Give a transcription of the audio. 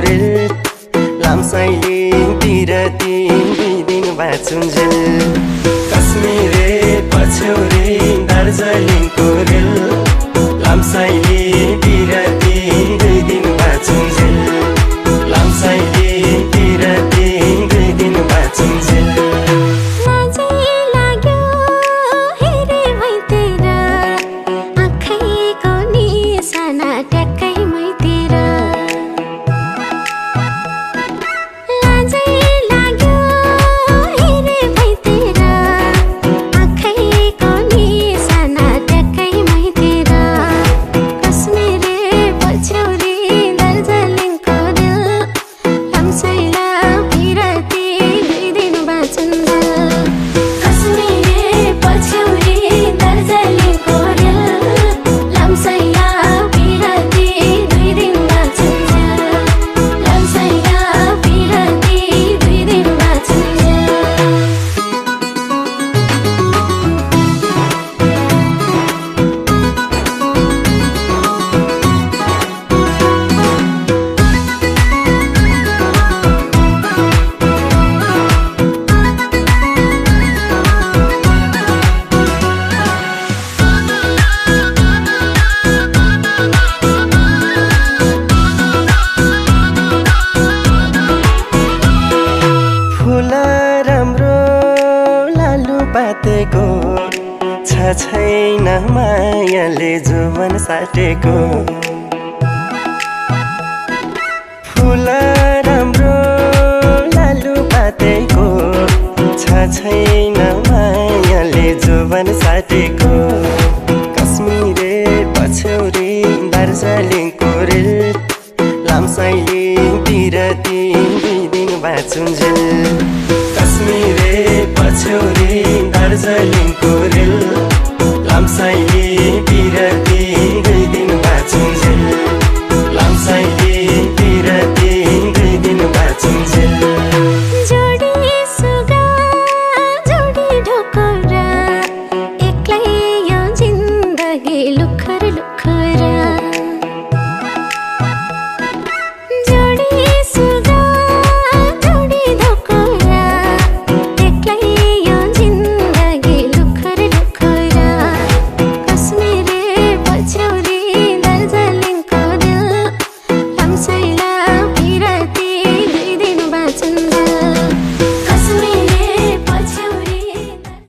rail लामसाइले पिरती 2 दिन बाँचुन्जेल कश्मीरे पछ्यौरे दार्जिलिङको रेल लामसाइले पिरती 2 दिन बाँचुन्जेल लामसाइले पिरती 2 दिन बाँचुन्जेल पातेको छैन मायाले जुवन साटेको फुल राम्रो लालु पातेको छैन मायाले जुवन साटेको कश्मीरे पछ्यौरे दार्जिलिङको रेल लामसाइले पिरती 2 दिन बाँचुन्जेल कश्मीरे पछ्यौरे दार्जिलिङको रेल लामसाइले पिरती 2 दिन बाँचुन्जेल लामसाइले पिरती 2 दिन बाँचुन्जेल जोडी सुगा जोडी ढोकरा एक्लै यो जिन्दगी